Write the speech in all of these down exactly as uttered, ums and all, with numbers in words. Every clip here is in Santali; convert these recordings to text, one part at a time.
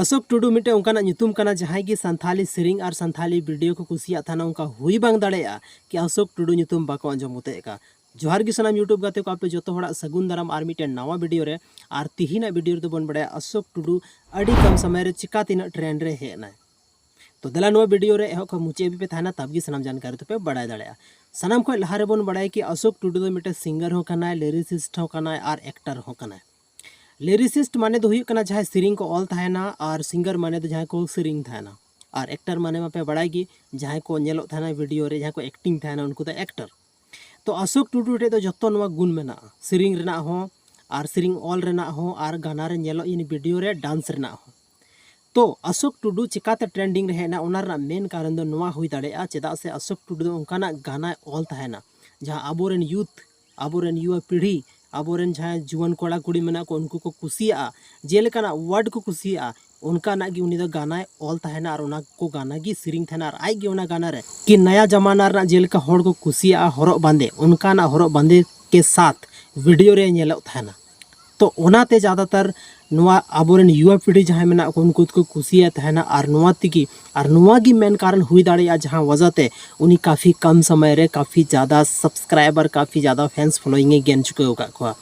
ᱚᱥᱳᱠ ᱴᱩᱰᱩ ᱢᱤᱫᱴᱮᱱ ᱚᱱᱠᱟᱱᱟᱜ ᱧᱩᱛᱩᱢ ᱠᱟᱱᱟ, ᱡᱟᱦᱟᱸᱭ ᱜᱮ ᱥᱟᱱᱛᱷᱟᱞᱤ ᱥᱮᱨᱮᱧ ᱟᱨ ᱥᱟᱱᱛᱷᱟᱞᱤ ᱵᱷᱤᱰᱤᱭᱳ ᱠᱚ ᱠᱩᱥᱤᱭᱟᱜ ᱛᱟᱦᱮᱱᱟ, ᱚᱱᱠᱟ ᱦᱩᱭ ᱵᱟᱝ ᱫᱟᱲᱮᱭᱟᱜᱼᱟ ᱠᱤ ᱚᱥᱳᱠ ᱴᱩᱰᱩ ᱧᱩᱛᱩᱢ ᱵᱟᱠᱚ ᱟᱸᱡᱚᱢ ᱠᱟᱛᱮ ᱠᱟ᱾ ᱡᱚᱦᱟᱨ ᱜᱮ ᱥᱟᱱᱟᱢ YouTube ᱜᱟᱛᱮ ᱠᱚ, ᱟᱯᱮ ᱡᱚᱛᱚ ᱦᱚᱲᱟᱜ ᱥᱟᱹᱜᱩᱱ ᱫᱟᱨᱟᱢ ᱟᱨ ᱢᱤᱫᱴᱮᱱ ᱱᱟᱣᱟ ᱵᱷᱤᱰᱤᱭᱳ ᱨᱮ᱾ ᱟᱨ ᱛᱤᱦᱤᱧᱟᱜ ᱵᱷᱤᱰᱤᱭᱳ ᱨᱮᱫᱚ ᱵᱚᱱ ᱵᱟᱲᱟᱭᱟ ᱚᱥᱳᱠ ᱴᱩᱰᱩ ᱟᱹᱰᱤ ᱠᱚᱢ ᱥᱚᱢᱚᱭ ᱨᱮ ᱪᱤᱠᱟ ᱛᱤᱱᱟᱹᱜ ᱴᱨᱮᱱᱰ ᱨᱮ ᱦᱮᱡ ᱮᱱᱟᱭ᱾ ᱛᱚ ᱫᱮᱞᱟ ᱱᱚᱣᱟ ᱵᱷᱤᱰᱤᱭᱳ ᱨᱮ ᱮᱦᱚᱵ ᱠᱷᱚᱱ ᱢᱩᱪᱟᱹᱫ ᱦᱟᱹᱵᱤᱡ ᱯᱮ ᱛᱟᱦᱮᱱᱟ, ᱛᱟᱵ ᱜᱮ ᱥᱟᱱᱟᱢ ᱡᱟᱱᱠᱟᱨᱤ ᱫᱚᱯᱮ ᱵᱟᱲᱟᱭ ᱫᱟᱲᱮᱭᱟᱜᱼᱟ᱾ ᱥᱟᱱᱟᱢ ᱠᱷᱚᱱ ᱞᱟᱦᱟ ᱨᱮᱵᱚᱱ ᱵᱟᱲᱟᱭᱟ ᱠᱤ ᱚᱥᱳᱠ ᱴᱩᱰᱩ ᱫᱚ ᱢᱤᱫᱴᱮᱱ ᱥᱤᱝᱜᱟᱨ ᱦᱚᱸ ᱠᱟᱱᱟᱭ, ᱞᱤᱨᱤᱥᱤᱥᱴ ᱦᱚᱸ ᱠᱟᱱᱟᱭ ᱟᱨ ᱮᱠᱴᱟᱨ ᱦᱚᱸ ᱠᱟᱱᱟᱭ᱾ ᱞᱤᱨᱤᱥᱤᱥᱴ ᱢᱟᱱᱮ ᱫᱚ ᱦᱩᱭᱩᱜ ᱠᱟᱱᱟ ᱡᱟᱦᱟᱸᱭ ᱥᱮᱨᱮᱧ ᱠᱚ ᱚᱞ ᱛᱟᱦᱮᱱᱟ, ᱟᱨ ᱥᱤᱝᱜᱟᱨ ᱢᱟᱱᱮ ᱫᱚ ᱡᱟᱦᱟᱸᱭ ᱠᱚ ᱥᱮᱨᱮᱧ ᱛᱟᱦᱮᱱᱟ, ᱟᱨ ᱮᱠᱴᱟᱨ ᱢᱟᱱᱮ ᱢᱟᱯᱮ ᱵᱟᱲᱟᱭ ᱜᱮ, ᱡᱟᱦᱟᱸᱭ ᱠᱚ ᱧᱮᱞᱚᱜ ᱛᱟᱦᱮᱱᱟ ᱵᱷᱤᱰᱤᱭᱳ ᱨᱮ, ᱡᱟᱦᱟᱸᱭ ᱠᱚ ᱮᱠᱴᱤᱝ ᱛᱟᱦᱮᱱᱟ, ᱩᱱᱠᱩ ᱫᱚ ᱮᱠᱴᱟᱨ᱾ ᱛᱚ ᱚᱥᱳᱠ ᱴᱩᱰᱩ ᱴᱷᱮᱡ ᱫᱚ ᱡᱚᱛᱚ ᱱᱚᱣᱟ ᱜᱩᱱ ᱢᱮᱱᱟᱜᱼᱟ, ᱥᱮᱨᱮᱧ ᱨᱮᱱᱟᱜ ᱦᱚᱸ, ᱟᱨ ᱥᱮᱨᱮᱧ ᱚᱞ ᱨᱮᱱᱟᱜ ᱦᱚᱸ, ᱟᱨ ᱜᱟᱱᱟ ᱨᱮ ᱧᱮᱞᱚᱜ ᱤᱧ ᱵᱷᱤᱰᱤᱭᱳ ᱨᱮ ᱰᱟᱱᱥ ᱨᱮᱱᱟᱜ ᱦᱚᱸ᱾ ᱛᱚ ᱚᱥᱳᱠ ᱴᱩᱰᱩ ᱪᱤᱠᱟᱛᱮ ᱴᱨᱮᱱᱰᱤᱝ ᱨᱮ ᱦᱮᱡ ᱮᱱᱟ, ᱚᱱᱟ ᱨᱮᱱᱟᱜ ᱢᱮᱱ ᱠᱟᱨᱚᱱ ᱫᱚ ᱱᱚᱣᱟ ᱦᱩᱭ ᱫᱟᱲᱮᱭᱟᱜᱼᱟ, ᱪᱮᱫᱟᱜ ᱥᱮ ᱚᱥᱳᱠ ᱴᱩᱰᱩ ᱫᱚ ᱚᱱᱠᱟᱱᱟᱜ ᱜᱟᱱᱟᱭ ᱚᱞ ᱛᱟᱦᱮᱱᱟ, ᱡᱟᱦᱟᱸ ᱟᱵᱚᱨᱮᱱ ᱭᱩᱛᱷ, ᱟᱵᱚᱨᱮᱱ ᱭᱩᱣᱟ ᱯᱤᱲᱦᱤ, ᱟᱵᱚᱨᱮᱱ ᱡᱟᱦᱟᱸᱭ ᱡᱩᱣᱟᱹᱱ ᱠᱚᱲᱟ ᱠᱩᱲᱤ ᱢᱮᱱᱟᱜ ᱠᱚ, ᱩᱱᱠᱩ ᱠᱚ ᱠᱩᱥᱤᱭᱟᱜᱼᱟ, ᱡᱮᱞᱮᱠᱟᱱᱟᱜ ᱣᱟᱨᱰ ᱠᱚ ᱠᱩᱥᱤᱭᱟᱜᱼᱟ, ᱚᱱᱠᱟᱱᱟᱜ ᱜᱮ ᱩᱱᱤ ᱫᱚ ᱜᱟᱱᱟᱭ ᱚᱞ ᱛᱟᱦᱮᱱᱟ ᱟᱨ ᱚᱱᱟ ᱠᱚ ᱜᱟᱱᱟ ᱜᱮ ᱥᱮᱨᱮᱧ ᱛᱟᱦᱮᱱᱟ᱾ ᱟᱨ ᱟᱡ ᱜᱮ ᱚᱱᱟ ᱜᱟᱱᱟ ᱨᱮ ᱠᱤ ᱱᱟᱭᱟ ᱡᱟᱢᱟᱱᱟ ᱨᱮᱱᱟᱜ ᱡᱮᱞᱮᱠᱟ ᱦᱚᱲ ᱠᱚ ᱠᱩᱥᱤᱭᱟᱜᱼᱟ ᱦᱚᱨᱚᱜ ᱵᱟᱸᱫᱮ, ᱚᱱᱠᱟᱱᱟᱜ ᱦᱚᱨᱚᱜ ᱵᱟᱸᱫᱮ ᱠᱮ ᱥᱟᱛᱷ ᱵᱷᱤᱰᱤᱭᱳ ᱨᱮ ᱧᱮᱞᱚᱜ ᱛᱟᱦᱮᱱᱟ᱾ ᱛᱚ ᱚᱱᱟᱛᱮ ᱡᱟᱫᱟᱛᱟᱨ ᱱᱚᱣᱟ ᱟᱵᱚᱨᱮᱱ ᱭᱩᱣᱟ ᱯᱤᱲᱦᱤ ᱡᱟᱦᱟᱸᱭ ᱢᱮᱱᱟᱜ ᱠᱚ, ᱩᱱᱠᱩ ᱫᱚᱠᱚ ᱠᱩᱥᱤᱭᱟᱜ ᱛᱟᱦᱮᱱᱟ᱾ ᱟᱨ ᱱᱚᱣᱟ ᱛᱮᱜᱮ, ᱟᱨ ᱱᱚᱣᱟ ᱜᱮ ᱢᱮᱱ ᱠᱟᱨᱚᱱ ᱦᱩᱭ ᱫᱟᱲᱮᱭᱟᱜᱼᱟ ᱡᱟᱦᱟᱸ ᱣᱟᱡᱟ ᱛᱮ ᱩᱱᱤ ᱠᱟᱯᱷᱤ ᱠᱚᱢ ᱥᱚᱢᱚᱭ ᱨᱮ ᱠᱟᱯᱷᱤ ᱡᱟᱫᱟ ᱥᱟᱵᱥᱠᱨᱟᱭᱵᱟᱨ, ᱠᱟᱯᱷᱤ ᱡᱟᱫᱟ ᱯᱷᱮᱱᱥ ᱯᱷᱚᱞᱳᱭᱤᱝ ᱮ ᱜᱮᱱ ᱪᱩᱠᱟᱹᱣ ᱟᱠᱟᱫ ᱠᱚᱣᱟ᱾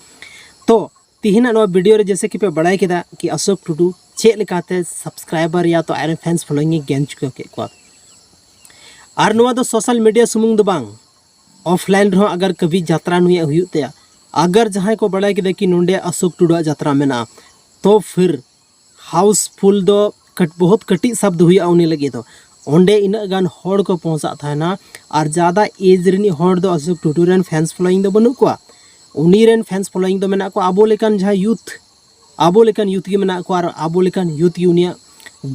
ᱛᱚ ᱛᱤᱦᱤᱧᱟᱜ ᱱᱚᱣᱟ ᱵᱷᱤᱰᱤᱭᱳ ᱨᱮ ᱡᱮᱭᱥᱮ ᱠᱤ ᱯᱮ ᱵᱟᱲᱟᱭ ᱠᱮᱫᱟ ᱠᱤ ᱚᱥᱳᱠ ᱴᱩᱰᱩ ᱪᱮᱫ ᱞᱮᱠᱟᱛᱮ ᱥᱟᱵᱥᱠᱨᱟᱭᱵᱟᱨ ᱭᱟ ᱛᱚ ᱟᱡᱨᱮᱱ ᱯᱷᱮᱱᱥ ᱯᱷᱚᱞᱳᱭᱤᱝ ᱮ ᱜᱮᱱ ᱪᱩᱠᱟᱹᱣ ᱠᱮᱫ ᱠᱚᱣᱟ᱾ ᱟᱨ ᱱᱚᱣᱟ ᱫᱚ ᱥᱳᱥᱟᱞ ᱢᱤᱰᱤᱭᱟ ᱥᱩᱢᱩᱝ ᱫᱚ ᱵᱟᱝ, ᱚᱯᱷᱞᱟᱭᱤᱱ ᱨᱮᱦᱚᱸ ᱟᱜᱟᱨ ᱠᱟᱵᱷᱤ ᱡᱟᱛᱨᱟ ᱱᱩᱭᱟᱜ ᱦᱩᱭᱩᱜ ᱛᱟᱭᱟ, ᱟᱜᱟᱨ ᱡᱟᱦᱟᱸᱭ ᱠᱚ ᱵᱟᱲᱟᱭ ᱠᱮᱫᱟ ᱠᱤ ᱱᱚᱰᱮ ᱚᱥᱳᱠ ᱴᱩᱰᱩᱣᱟᱜ ᱡᱟᱛᱨᱟ ᱢᱮᱱᱟᱜᱼᱟ, ᱛᱚ ᱯᱷᱤᱨ ᱦᱟᱣᱩᱥᱯᱷᱩᱞ ᱫᱚ ᱠᱟᱹᱴ-, ᱵᱚᱦᱩᱛ ᱠᱟᱹᱴᱤᱡ ᱥᱟᱵᱫ ᱦᱩᱭᱩᱜᱼᱟ ᱩᱱᱤ ᱞᱟᱹᱜᱤᱫ ᱫᱚ᱾ ᱚᱸᱰᱮ ᱤᱱᱟᱹᱜ ᱜᱟᱱ ᱦᱚᱲ ᱠᱚ ᱯᱚᱦᱚᱸᱪᱟᱜ ᱛᱟᱦᱮᱱᱟ᱾ ᱟᱨ ᱡᱟᱫᱟ ᱮᱡᱽ ᱨᱤᱱᱤᱡ ᱦᱚᱲ ᱫᱚ ᱚᱥᱳᱠ ᱴᱩᱰᱩ ᱨᱮᱱ ᱯᱷᱮᱱᱥ ᱯᱷᱚᱞᱳᱭᱤᱝ ᱫᱚ ᱵᱟᱹᱱᱩᱜ ᱠᱚᱣᱟ᱾ ᱩᱱᱤ ᱨᱮᱱ ᱯᱷᱮᱱᱥ ᱯᱷᱚᱞᱳᱭᱤᱝ ᱫᱚ ᱢᱮᱱᱟᱜ ᱠᱚᱣᱟ ᱟᱵᱚ ᱞᱮᱠᱟᱱ ᱡᱟᱦᱟᱸᱭ ᱭᱩᱛᱷ, ᱟᱵᱚ ᱞᱮᱠᱟᱱ ᱭᱩᱛᱷ ᱜᱮ ᱢᱮᱱᱟᱜ ᱠᱚᱣᱟ᱾ ᱟᱨ ᱟᱵᱚ ᱞᱮᱠᱟᱱ ᱭᱩᱛᱷ ᱜᱮ ᱩᱱᱤᱭᱟᱜ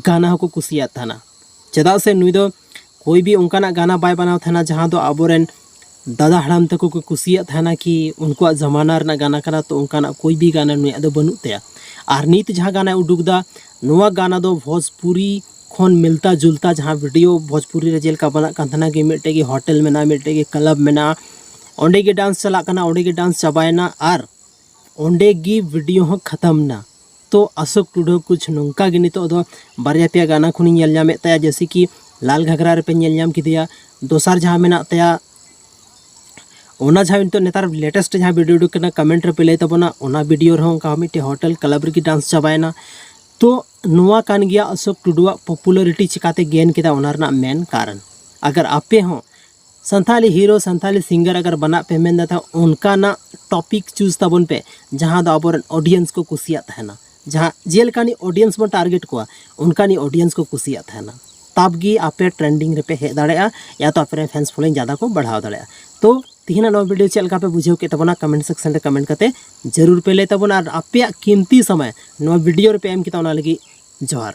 ᱜᱟᱱᱟ ᱦᱚᱸᱠᱚ ᱠᱩᱥᱤᱭᱟᱜ ᱛᱟᱦᱮᱱᱟ, ᱪᱮᱫᱟᱜ ᱥᱮ ᱱᱩᱭ ᱫᱚ ᱠᱳᱭ ᱵᱤ ᱚᱱᱠᱟᱱᱟᱜ ᱜᱟᱱᱟ ᱵᱟᱭ ᱵᱮᱱᱟᱣ ᱛᱟᱦᱮᱱᱟ ᱡᱟᱦᱟᱸ ᱫᱚ ᱟᱵᱚᱨᱮᱱ ᱫᱟᱫᱟ ᱦᱟᱲᱟᱢ ᱛᱟᱠᱚ ᱠᱚ ᱠᱩᱥᱤᱭᱟᱜ ᱛᱟᱦᱮᱱᱟ ᱠᱤ ᱩᱱᱠᱩᱣᱟᱜ ᱡᱟᱢᱟᱱᱟ ᱨᱮᱱᱟᱜ ᱜᱟᱱᱟ ᱠᱟᱱᱟ᱾ ᱛᱚ ᱚᱱᱠᱟᱱᱟᱜ ᱠᱳᱭ ᱵᱤ ᱜᱟᱱᱟ ᱱᱩᱭᱟᱜ ᱫᱚ ᱵᱟᱹᱱᱩᱜ ᱛᱟᱭᱟ᱾ ᱟᱨ ᱱᱤᱛ ᱡᱟᱦᱟᱸ ᱜᱟᱱᱟᱭ ᱩᱰᱩᱠ ᱮᱫᱟ, ᱱᱚᱣᱟ ᱜᱟᱱᱟ ᱫᱚ ᱵᱷᱳᱡᱽᱯᱩᱨᱤ ᱠᱷᱚᱱ ᱢᱤᱞᱛᱟ ᱡᱩᱞᱛᱟ, ᱡᱟᱦᱟᱸ ᱵᱷᱤᱰᱤᱭᱳ ᱵᱷᱳᱡᱽᱯᱩᱨᱤ ᱨᱮ ᱡᱮᱞᱮᱠᱟ ᱵᱮᱱᱟᱜ ᱠᱟᱱ ᱛᱟᱦᱮᱱᱟ ᱠᱤ ᱢᱤᱫᱴᱮᱡ ᱜᱮ ᱦᱳᱴᱮᱞ ᱢᱮᱱᱟᱜᱼᱟ, ᱢᱤᱫᱴᱮᱡ ᱜᱮ ᱠᱞᱟᱵᱽ ᱢᱮᱱᱟᱜᱼᱟ, ᱚᱸᱰᱮ ᱜᱮ ᱰᱟᱱᱥ ᱪᱟᱞᱟᱜ ᱠᱟᱱᱟ, ᱚᱸᱰᱮ ᱜᱮ ᱰᱟᱱᱥ ᱪᱟᱵᱟᱭᱮᱱᱟ ᱟᱨ ᱚᱸᱰᱮ ᱜᱮ ᱵᱷᱤᱰᱤᱭᱳ ᱦᱚᱸ ᱠᱷᱟᱛᱟᱢ ᱮᱱᱟ᱾ ᱛᱚ ᱚᱥᱳᱠ ᱴᱩᱰᱩ ᱠᱩᱪᱷ ᱱᱚᱝᱠᱟ ᱜᱮ ᱱᱤᱛᱚᱜ ᱫᱚ ᱵᱟᱨᱭᱟ ᱯᱮᱭᱟ ᱜᱟᱱᱟ ᱠᱷᱚᱱᱤᱧ ᱧᱮᱞ ᱧᱟᱢᱮᱫ ᱛᱟᱭᱟ, ᱡᱮᱭᱥᱮ ᱠᱤ ᱞᱟᱞ ᱜᱷᱟᱜᱽᱨᱟ ᱨᱮᱯᱮ ᱧᱮᱞ ᱧᱟᱢ ᱠᱮᱫᱮᱭᱟ, ᱫᱚᱥᱟᱨ ᱡᱟᱦᱟᱸ ᱢᱮᱱᱟᱜ ᱛᱟᱭᱟ ᱚᱱᱟ ᱡᱟᱦᱟᱸ ᱱᱤᱛᱚᱜ ᱱᱮᱛᱟᱨ latest ᱡᱟᱦᱟᱸ video ᱩᱰᱩᱠ ᱠᱟᱱᱟ, comment ᱨᱮᱯᱮ ᱞᱟᱹᱭ ᱛᱟᱵᱚᱱᱟ, ᱚᱱᱟ video ᱨᱮᱦᱚᱸ ᱚᱱᱠᱟ ᱢᱤᱫᱴᱮᱡ hotel club ᱨᱮᱜᱮ dance ᱪᱟᱵᱟᱭᱮᱱᱟ᱾ ᱛᱚ ᱱᱚᱣᱟ ᱠᱟᱱ ᱜᱮᱭᱟ ᱚᱥᱳᱠ ᱴᱩᱰᱩᱣᱟᱜ popularity ᱪᱤᱠᱟᱛᱮ gain ᱠᱮᱫᱟ, ᱚᱱᱟ ᱨᱮᱱᱟᱜ main ᱠᱟᱨᱚᱱ᱾ ᱟᱜᱟᱨ ᱟᱯᱮ ᱦᱚᱸ ᱥᱟᱱᱛᱟᱞᱤ hero, ᱥᱟᱱᱛᱟᱞᱤ singer ᱟᱜᱟᱨ ᱵᱮᱱᱟᱜ ᱯᱮ ᱢᱮᱱᱫᱟ, ᱛᱟᱦᱚᱞᱮ ᱚᱱᱠᱟᱱᱟᱜ topic choose ᱛᱟᱵᱚᱱ ᱯᱮ, ᱡᱟᱦᱟᱸ ᱫᱚ ᱟᱵᱚᱨᱮᱱ audience ᱠᱚ ᱠᱩᱥᱤᱭᱟᱜ ᱛᱟᱦᱮᱱᱟ᱾ ᱡᱟᱦᱟᱸ ᱡᱮᱞᱮᱠᱟᱱᱤᱡ audience ᱵᱚᱱ target ᱠᱚᱣᱟ, ᱚᱱᱠᱟᱱᱤᱡ audience ᱠᱚ ᱠᱩᱥᱤᱭᱟᱜ ᱛᱟᱦᱮᱱᱟ᱾ ᱛᱟᱵ ᱜᱮ ᱟᱯᱮ trending ᱨᱮᱯᱮ ᱦᱮᱡ ᱫᱟᱲᱮᱭᱟᱜᱼᱟ, ᱭᱟ ᱛᱚ ᱟᱯᱮ ᱨᱮᱱ fans following ᱡᱟᱫᱟ ᱠᱚ ᱵᱟᱲᱦᱟᱣ ᱫᱟᱲᱮᱭᱟᱜᱼᱟ᱾ ᱛᱚ ᱛᱤᱦᱤᱧᱟᱜ ᱱᱚᱣᱟ video ᱪᱮᱫ ᱞᱮᱠᱟ ᱯᱮ ᱵᱩᱡᱷᱟᱹᱣ ᱠᱮᱫ ᱛᱟᱵᱚᱱᱟ, comment section ᱨᱮ comment ᱠᱟᱛᱮ ᱡᱟᱹᱨᱩᱲ ᱯᱮ ᱞᱟᱹᱭ ᱛᱟᱵᱚᱱᱟ, ᱟᱨ ᱟᱯᱮᱭᱟᱜ ᱠᱤᱢᱛᱤ ᱥᱚᱢᱚᱭ ᱱᱚᱣᱟ video ᱨᱮᱯᱮ ᱮᱢ ᱠᱮᱫᱟ, ᱚᱱᱟ ᱞᱟᱹᱜᱤᱫ ᱡᱚᱦᱟᱨ᱾